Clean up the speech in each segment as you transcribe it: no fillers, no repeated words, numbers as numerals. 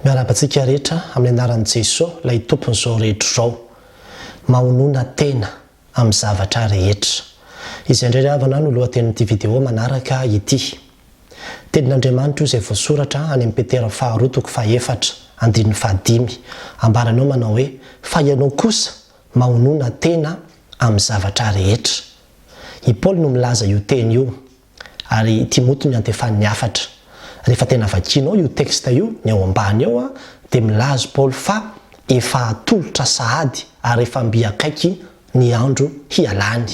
Miarahaba antsika rehetra amin'ny anaran'i Jesoa ilay Tompon'izao rehetra izao. Mahonona tena amin'ny zavatra rehetra. Izay indray ry havana no lohatenin'ity video manaraka ity. Tenin'Andriamanitra io izay voasoratra any amin'ny Petera faharoa toko fahefatra andininy fahadimy. Ambarany ao manao hoe, Fa ianao kosa mahonona tena amin'ny zavatra rehetra. I Paoly no milaza io teny io. Ary i Timoty no iantefan'ny hafatra. Rehefa tena vakianao io texte io, ny ao ambany ao dia milaza Paoly fa efa atolotra sahady ary efa mby akaiky ny andro hialany.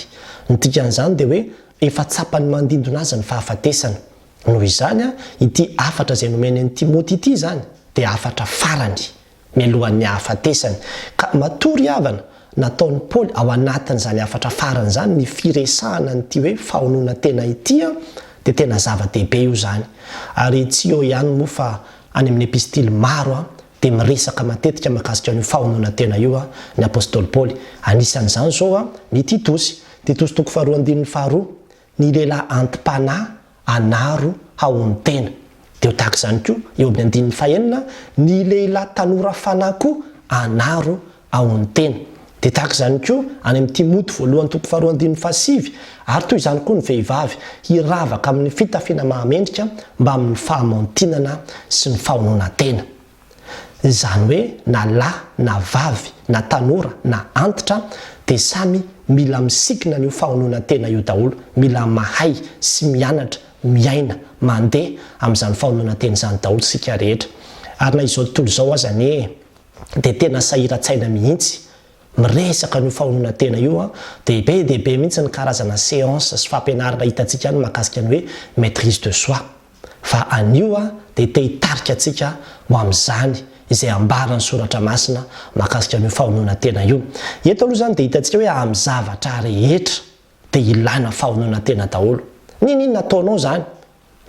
Ny dikan'izany dia hoe efa tsapany mandindona azy ny fahafatesana. Noho izany, ity hafatra izay nomeny an'i Timoty ity izany dia hafatra farany. mialohan'ny hahafatesany. Ka matoa ry havana, nataon'i Paoly ao anatin'izany hafatra farany izany ny firesahana an'ity hoe fahononan-tena ity an, dia tena zava-dehibe io izany. Ary tsy eo ihany moa fa any amin'ny epistily maro an, dia miresaka matetika mahakasika an'io fahononan-tena io an, ny apostoly Paoly. Anisan'izany izao an, ny Titosy. Titosy toko faharoa andininy faharoa, Ny lehilahy anti-panahy anaro hahonon-tena. Dia ho tahaka izany koa, eo amin'ny andininy fahenina, ny lehilahy tanora fanahy koa anaro hahonon-tena. Dia tahaka izany koa, any amin'ny Timoty voalohany toko faharoa andininy fahasivy, ary toy izany koa ny vehivavy, hiravaka amin'ny fitafiana mahamendrika mbamin'ny fahamaontinana sy ny fahononan-tena. Izany hoe na lahy na vavy, na tanora na antitra dia samy mila misikina an'io fahononan-tena io daholo, mila mahay sy mianatra miaina, mandeha amin'izany fahononan-tena izany daholo isika rehetra. Ary na izao tontolo izao aza anie dia tena sahiran-tsaina mihitsy miresaka an'io fahononan-tena io an, dia be dia be mihitsy ny karazana séance sy fampianarana hitantsika any mahakasika ny hoe maitrise de soi. Fa anio aho dia te hitarika antsika ho amin'izany izay ambaran'ny Soratra Masina mahakasika an'io fahononan-tena io. Eto aloha izany dia hitantsika hoe amin'ny zavatra rehetra dia ilana fahononan-tena daholo. N'inon'inona ataonao izany,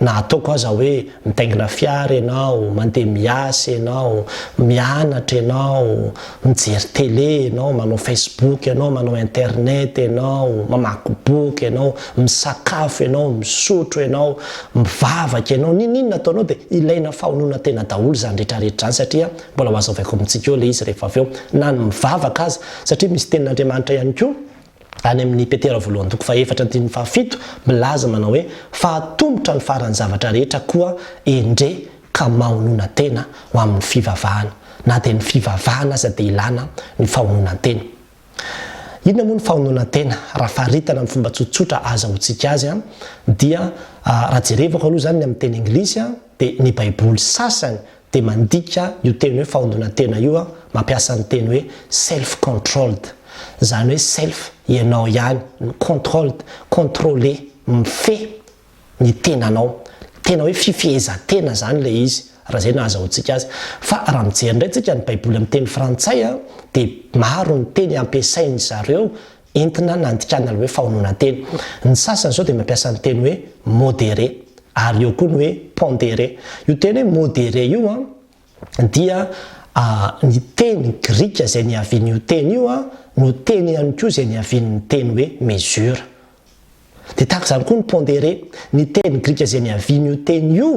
na ataoko aza hoe mitaingina fiara ianao, mandeha miasa ianao, mianatra ianao, mijery télé ianao, manao facebook ianao, manao internet ianao, mamaky boky ianao, misakafo ianao, misotro ianao, mivavaka ianao, n'inon'inona ataonao dia ilaina fahononan-tena daholo izany rehetra rehetra izany satria mbola ho azavaiko amintsika eo ilay izy rehefa avy eo, na ny mivavaka aza satria misy tenin'Andriamanitra ihany koa any amin'ny Petera voalohany toko fahefatra andininy fahafito milaza manao hoe fa atomotra ny faran'ny zavatra rehetra koa endre ka mahonona tena ho amin'ny fivavahana. Na dia ny fivavahana aza dia ilana ny fahononan-tena. Inona moa ny fahononan-tena? Raha faritana amin'ny fomba tsotsotra azahoantsika azy dia raha jerevako aloha izany ny amin'ny teny anglisy dia ny baiboly sasany dia mandika io teny hoe fahononan-tena io mampiasa ny teny hoe self controlled. Izany hoe self ianao ihany, ny controlled, controller, mifehy ny tenanao. Tena hoe fifehezan-tena izany ilay izy, raha izay no ahazahoantsika azy. Fa raha mijery indray tsika ny Baiboly amin'ny teny frantsay dia maro ny teny ampiasain-dry zareo entina nandikana ilay hoe fahononan-tena. Ny sasany izao dia mampiasa ny teny hoe modéré, ary eo koa ny hoe pondéré. Io teny hoe modéré io an, dia ny teny grika izay niavian'io teny io no teny ihany koa izay niavian'ny teny hoe mesure. Dia tahaka izany koa ny pondéré. Ny teny grika izay niavian'io teny io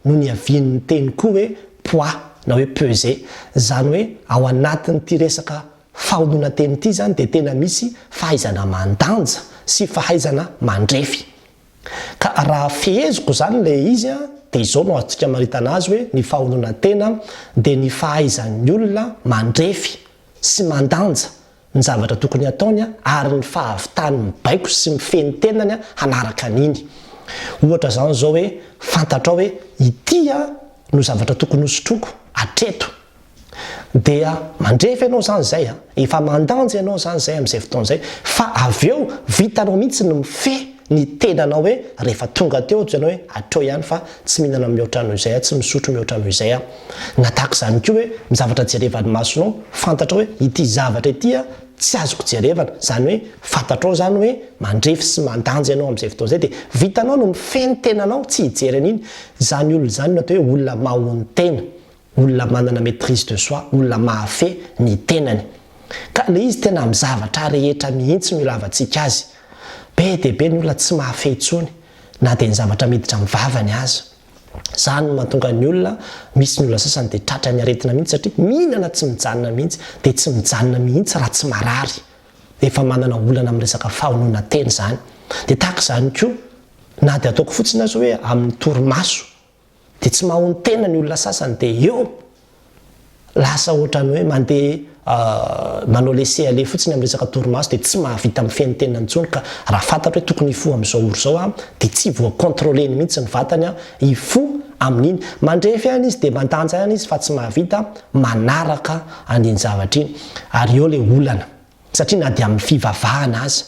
no niavian'ny teny koa hoe poids na hoe peser. Izany hoe ao anatin'ity resaka fahononan-teny ity izany dia tena misy fahaizana mandanja sy fahaizana mandrefy. Ka raha feheziko izany ilay izy dia izao no azontsika amaritana azy hoe ny fahononan-tena dia ny fahaizan'ny olona mandrefy sy mandanja ny zavatra tokony hataony ary ny fahavitany mibaiko sy mifehy ny tenany hanaraka an'iny. Ohatra izany izao hoe fantatrao hoe ity no zavatra tokony hosotroiko hatreto. Dia mandrefy ianao izany izay, efa mandanja ianao izany izay amin'izay fotoana izay, fa avy eo vitanao mihitsy ny mifehy ny tenanao hoe rehefa tonga teo ohatra ianao hoe hatreo ihany fa tsy mihinana mihoatra noho izay aho, tsy misotro mihoatra noho izay aho. Na tahaka izany koa hoe ny zavatra jerevan'ny masonao, fantatrao hoe ity zavatra ity tsy azoko jerevana, izany hoe fantatrao izany hoe mandrefy sy mandanja ianao amin'izay fotoana izay dia vitanao no mifehy ny tenanao tsy hijery an'iny. Izany olona izany no atao hoe olona mahonon-tena, olona manana maitrise de soi, olona mahafehy ny tenany. Ka ilay izy tena amin'ny zavatra rehetra mihitsy no ilavantsika azy. Be dia be ny olona tsy mahafehy intsony na dia ny zavatra miditra amin'ny vavany aza. Izany no mahatonga ny olona, misy ny olona sasany dia tratran'ny aretina mihitsy satria mihinana tsy mijanona mihitsy, dia tsy mijanona mihitsy raha tsy marary. Efa manana olana amin'ny resaka fahononan-tena izany. Dia tahaka izany koa, na dia ataoko fotsiny aza hoe amin'ny torimaso, dia tsy mahonon-tena ny olona sasany dia eo lasa ohatran'ny hoe mandeha manao laisser aller fotsiny amin'ny resaka torimaso dia tsy mahavita mifehy ny tenany intsony ka raha fantatra hoe tokony hifoha amin'izao ora izao aho dia tsy voa-controler-ny mihitsy ny vatany hifoha amin'iny. Mandrefy ihany izy dia mandanja ihany izy fa tsy mahavita manaraka an'iny zavatra iny ary eo ilay olana satria na dia amin'ny fivavahana aza.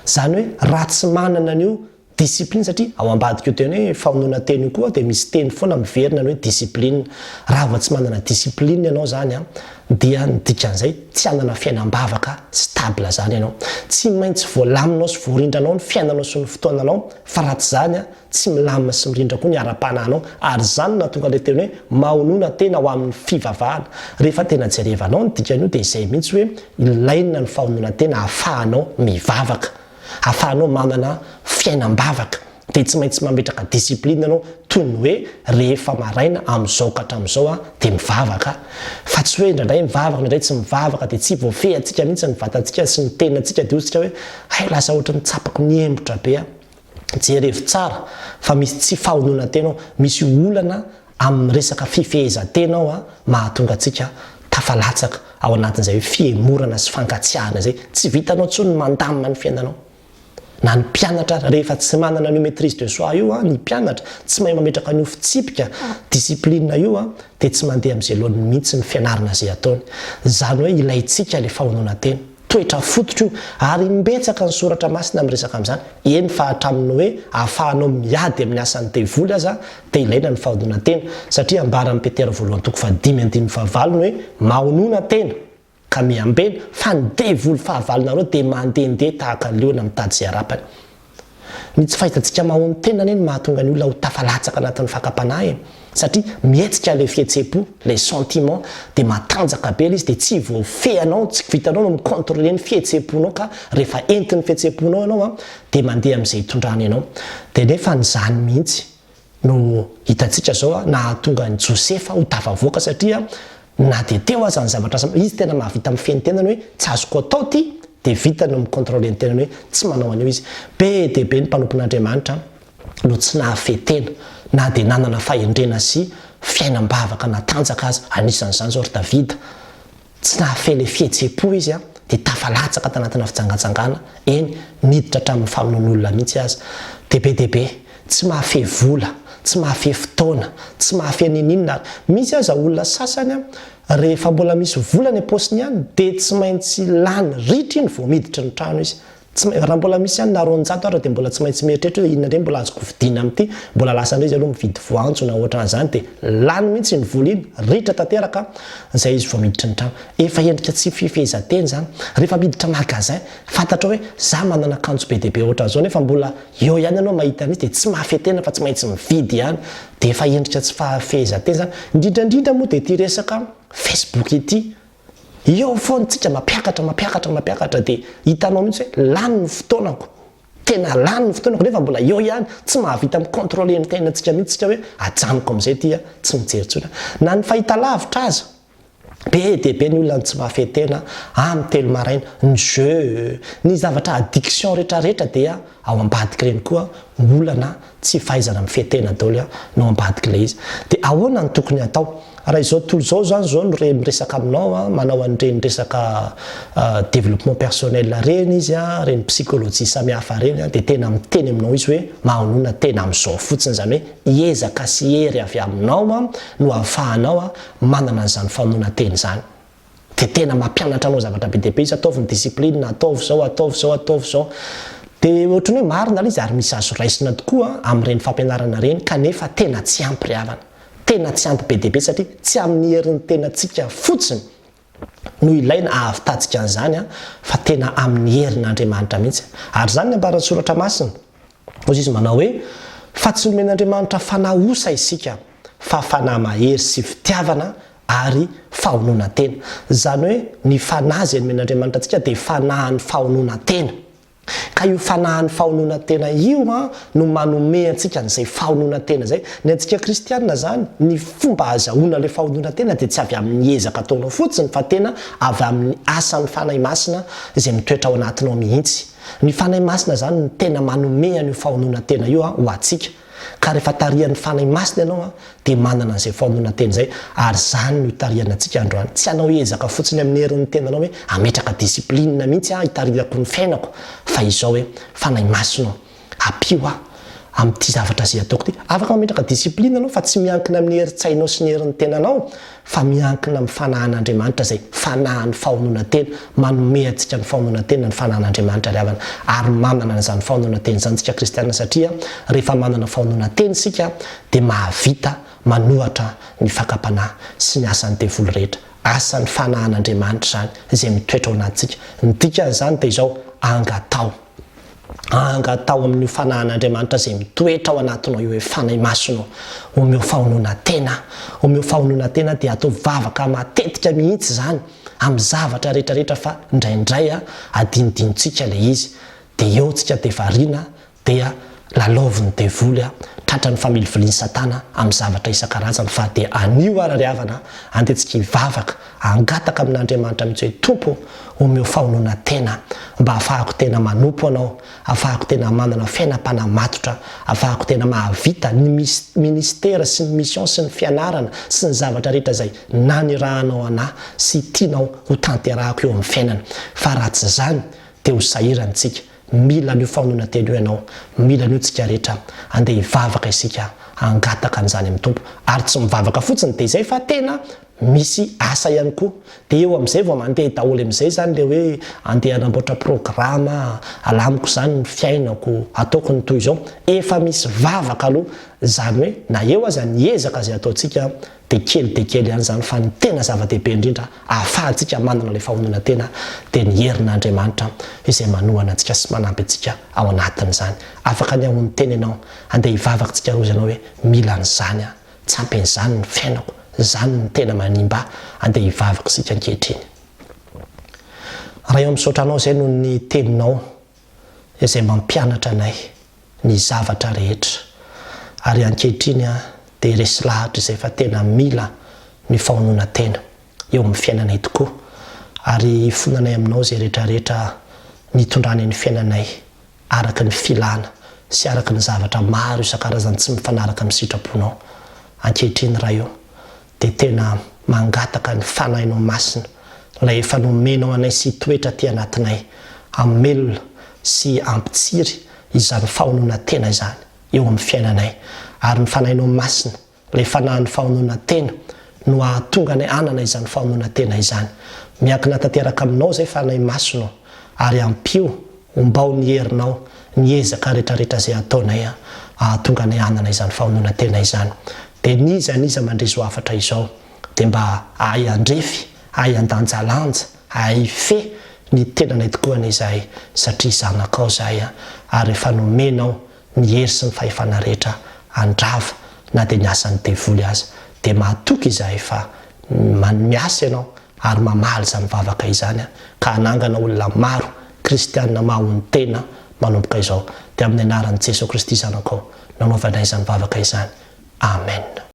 Izany hoe raha tsy manana an'io discipline satria ao ambadik'io teny hoe famonoana teny io koa dia misy teny foana miverina ny hoe discipline. Raha vao tsy manana discipline ianao izany an, dia ny dikan'izay tsy hanana fiainam-bavaka stable izany ianao. Tsy maintsy voalaminao sy voarindranao ny fiainanao sy ny fotoananao fa raha tsy izany an, tsy milamina sy mirindra koa ny ara-panahinao ary izany no nahatonga ilay teny hoe mahonona tena ho amin'ny fivavahana. Rehefa tena jerevanao ny dikan'io dia izay mihitsy hoe ilaina ny fahononan-tena ahafahanao mivavaka, ahafahanao manana fiainam-bavaka dia tsy maintsy mametraka discipline ianao toy ny hoe rehefa maraina amin'izao ka hatramin'izao aho dia mivavaka fa tsy hoe indraindray mivavaka indraindray tsy mivavaka dia tsy voafehintsika mihitsy ny vatantsika sy ny tenantsika dia hoy isika hoe hay lasa ohatran'ny tsapako nihemotra be aho. Jerevo tsara fa misy tsy fahononan-tena ao, misy olana amin'ny resaka fifehezan-tena ao mahatonga antsika tafalatsaka ao anatin'izay hoe fihemorana sy fankatsiahana izay. Tsy vitanao intsony ny mandamina ny fiainanao. Na ny mpianatra ary, rehefa tsy manana an'io maitrise de soi io ny mpianatra, tsy mahay mametraka an'io fitsipika, discipline io, dia tsy mandeha amin'izay laoniny mihitsy ny fianarana izay ataony. Izany hoe ilaintsika ilay fahononan-tena. Toetra fototra io, ary imbetsaka ny Soratra Masina miresaka amin'izany, eny fa hatramin'ny hoe ahafahanao miady amin'ny asan'ny devoly aza dia ilaina ny fahononan-tena, satria ambaran'i Petera voalohany toko fahadimy andininy fahavalo ny hoe mahonona tena ka miambena fa ny devoly fahavalonareo dia mandehandeha tahaka ny liona mitady izay harapany. Ny tsy fahaizantsika mahonon-tena anie no mahatonga ny olona ho tafalatsaka anatin'ny fakam-panahy e! Satria mihetsika ilay fihetseham-po, ilay sentiment, dia matanjaka be ilay izy dia tsy voafehinao, tsy vitanao no mi-controler ny fihetseham-ponao ka rehefa entin'ny fihetseham-ponao ianao an, dia mandeha amin'izay itondrany anao. Dia nefa an'izany mihitsy no hitantsika izao nahatonga an'i Josefa ho tafavoaka satria na dia teo aza ny zavatra samy, izy tena mahavita mifehy ny tenany hoe tsy azoko atao ity dia vitany no mi-controler ny tenany hoe tsy manao an'io izy. Be dia be ny mpanompon'Andriamanitra no tsy nahafehy tena na dia nanana fahendrena sy fiainam-bavaka natanjaka aza, anisan'izany izao ry Davida, Tsy nahafehy ilay fihetseham-po izy dia tafalatsaka tanatina fijangajangana, eny, niditra hatramin'ny famonoan'olona mihitsy aza. Dia be dia be. Tsy mahafehy vola, tsy mahafehy fotoana, tsy mahafehy n'inon'inona ary misy aza olona sasany rehefa mbola misy vola any am-paosiny ihany dia tsy maintsy lany ritra iny vao miditra ny trano izy. Tsy mai, raha mbola misy ihany na 200 ara dia mbola tsy maintsy mieritreritra hoe inona indray mbola azoko vidiana amin'ity, mbola lasa indray izy aloha mividy voanjo na ohatran'izany dia lany mihitsy iny vola iny, ritra tanteraka izay izy vao miditra ny trano. Efa endrika tsy fifehezan-tena izany. Rehefa miditra magasin, fantatrao hoe za manana akanjo be dia be ohatran'izao nefa mbola eo ihany ianao mahita an'izy dia tsy mahafehy tena fa tsy maintsy mividy ihany. Dia efa endrika tsy fahafehezan-tena izany. Indrindra indrindra moa dia ity resaka facebook ity. Eo foana tsika mampiakatra mampiakatra mampiakatra dia hitanao mihitsy hoe lany ny fotoanako, tena lany ny fotoanako nefa mbola eo ihany, tsy mahavita mi-controler ny tenantsika mihitsy tsika hoe ajanoko amin'izay ity aho, tsy mijery intsony aho. Na ny fahitalavitra aza, be dia be ny olona no tsy mahafehy tena amin'ny telo maraina, ny jeux, ny zavatra addiction rehetra rehetra dia ao ambadik'ireny koa olana tsy fahaizana mifehy tena daholo no ao ambadik'ilay izy. Dia ahoana no tokony hatao? Raha izao tontolo izao izany izao no re miresaka aminao, manao an'ireny resaka développement personnel ireny izy, ireny psychologie samihafa ireny, dia tena miteny aminao izy hoe mahonona tena amin'izao fotsiny, izany hoe ezaka sy hery avy aminao no ahafahanao manana an'izany fahononan-tena izany. Dia tena mampianatra anao zavatra be dia be izy, ataovy ny discipline, ataovy izao, ataovy izao, ataovy izao. Dia ohatran'ny hoe marina ilay izy ary misy azo raisina tokoa amin'ireny fampianarana ireny kanefa tena tsy ampy ry havana. Tena tsy ampy be dia be satria tsy amin'ny herin'ny tenantsika fotsiny no ilaina ahavitantsika an'izany fa tena amin'ny herin'Andriamanitra mihitsy. Ary izany ny ambaran'ny Soratra Masina. Hoy izy manao hoe, Fa tsy nomen'Andriamanitra fanahy osa isika, fa fanahy mahery sy fitiavana ary fahononan-tena. Izany hoe ny fanahy izay nomen'Andriamanitra antsika dia fanahin'ny fahononan-tena. Ka io fanahin'ny fahononan-tena io no manome antsika an'izay fahononan-tena izay. Ny antsika kristiana izany, ny fomba ahazahoana ilay fahononan-tena dia tsy avy amin'ny ezaka ataonao fotsiny fa tena avy amin'ny asan'ny Fanahy Masina izay mitoetra ao anatinao mihitsy. Ny Fanahy Masina izany no tena manome an'io fahononan-tena io ho antsika. Ka rehefa tarihan'ny Fanahy Masina ianao dia manana an'izay fahononan-tena izay, ary izany no itarihana antsika androany. Tsy hanao ezaka fotsiny amin'ny herin'ny tenanao hoe hametraka discipline mihitsy aho hitarihako ny fiainako, fa izao hoe, Fanahy Masina ô, ampio aho amin'ity zavatra izay ataoko ity. Afaka mametraka discipline ianao fa tsy miankina amin'ny herin-tsainao sy ny herin'ny tenanao, fa miankina amin'ny fanahin'Andriamanitra izay fanahin'ny fahononan-tena, manome antsika ny fahononan-tena ny fanahin'Andriamanitra ry havana, ary manana an'izany fahononan-tena izany isika kristiana satria rehefa manana fahononan-tena isika dia mahavita manohatra ny fakam-panahy sy ny asan'ny devoly rehetra, asan'ny fanahin'Andriamanitra izany izay mitoetra ao anatintsika, ny dikan'izany dia izao, angataho. Angataho amin'io Fanahin'Andriamanitra izay mitoetra ao anatinao io hoe Fanahy Masina ô, omeo fahononan-tena aho. Omeo fahononan-tena dia ataovy vavaka matetika mihitsy izany amin'ny zavatra rehetra rehetra fa indraindray adinodinontsika ilay izy dia eo tsika dia variana dia lalaovin'ny devoly tratran'ny familivilian'i satana amin'ny zavatra isan-karazany fa dia anio ary ry havana andeha tsika hivavaka Hangataka amin'Andriamanitra mihitsy hoe, Tompo ô, omeo fahononan-tena mba hahafahako tena manompo Anao, hahafahako tena manana fiainam-panahy matotra, hahafahako tena mahavita ny ministera sy ny mission sy ny fianarana sy ny zavatra rehetra izay nanirahanao anah sy tianao ho tanterahako eo amin'ny fiainana. Fa raha tsy izany dia ho sahirana isika. Mila an'io fahononan-tena io ianao, mila an'io tsika rehetra. Andeha hivavaka isika hangataka an'izany amin'ny Tompo. Ary tsy mivavaka fotsiny dia izay fa tena Misy asa ihany koa. Dia eo amin'izay vao mandeha daholo amin'izay izany ilay hoe andeha hanamboatra programa, alamiko izany ny fiainako, ataoko ny toy izao. Efa misy vavaka aloha. Izany hoe na eo aza ny ezaka izay ataontsika dia kely dia kely ihany izany fa ny tena zava-dehibe indrindra ahafahantsika manana ilay fahononan-tena dia ny herin'Andriamanitra izay manohana antsika sy manampy antsika ao anatin'izany. Afaka ny hahonon-tena ianao. Andeha hivavaka tsika roa ianao hoe mila an'izany aho. Tsy ampy an'izany ny fiainako, izany no tena manimba ahy, andeha hivavaka isika ankehitriny. Ray ô misaotra Anao izay noho ny teninao izay mampianatra anay ny zavatra rehetra, ary ankehitriny aho dia resy lahatra izay fa tena mila ny fahononan-tena eo amin'ny fiainanay tokoa, ary ifonanay aminao izay rehetra rehetra nitondranay ny fiainanay araka ny filana sy araka ny zavatra maro isan-karazany tsy mifanaraka amin'ny sitraponao. Ankehitriny Ray o, dia tena mangataka ny Fanahinao Masina, ilay efa nomenao anay sy hitoetra aty anatinay, hamelona sy hampitsiry izany fahononan-tena izany eo amin'ny fiainanay. Ary ny Fanahinao Masina Ilay fanahin'ny fahononan-tena no hahatonga anay hanana izany fahononan-tena izany. Miankina tanteraka aminao izay Fanahy Masina ô, ary ampio, ombao ny herinao, ny ezaka retraretra izay ataonay hahatonga anay hanana izany fahononan-tena izany. Dia n'iza n'iza mandre izao hafatra izao, dia mba hahay handrefy, hahay handanjalanja, hahay hifehy ny tenanay tokoa anie izahay, satria zanakao izahay ary efa nomenao ny hery sy ny fahefana rehetra handrava na dia ny asan'ny devoly aza, dia mahatoky izahay fa miasa ianao ary mamaly izany vavaka izany ka hanangana olona maro kristiana mahonon-tena manomboka izao. Dia amin'ny anaran'i Jesoa Kristy Zanakao nanaovanay izany vavaka izany. Amen.